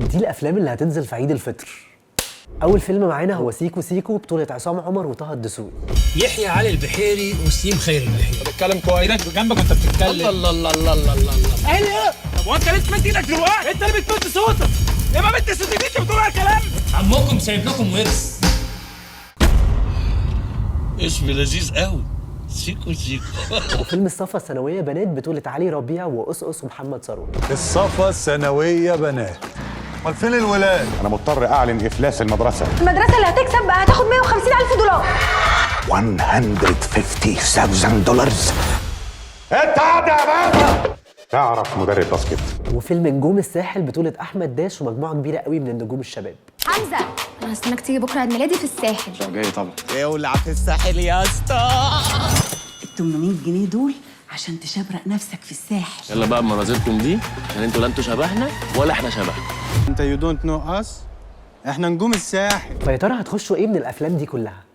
دي الافلام اللي هتنزل في عيد الفطر. اول فيلم معانا هو سيكو سيكو، بطولة عصام عمر وطه الدسوقي. يحيى علي البحيري وسليم خير البحيري. بتتكلم كويس، ايدك جنبك وانت بتتكلم. الله الله الله الله الله الله. ايه؟ طب وانت ليه تمد ايدك دلوقتي؟ انت اللي بتمد صوتك يا ما انت صوتك، انت بتقول على كلام. عمكم سايب لكم ورث. اسم لذيذ قوي، سيكو سيكو. وفيلم الصفا الثانوية بنات، بطولة علي ربيع وأسقس ومحمد ثروت. الصفا الثانوية بنات، امال فين الولاد؟ انا مضطر اعلن افلاس المدرسه. المدرسة اللي هتكسب هتاخد 150 ألف دولار. 150,000 دولار. انت قاعد يا بابا تعرف مدرب basket؟ وفيلم نجوم الساحل، بطولة أحمد داش ومجموعة كبيرة قوي من النجوم الشباب. حمزة، أنا هستناك تيجي بكرة عيد ميلادي في الساحل. يولع في الساحل يا اسطى. ال 800 جنيه دول عشان تشبرق نفسك في الساحل. يلا بقى بمناظركم دي، عشان انتوا لا انتوا شبهنا ولا احنا شبهكم. انت you don't know us، احنا نجوم الساحل. فيا ترى هتخشوا إيه من الأفلام دي كلها؟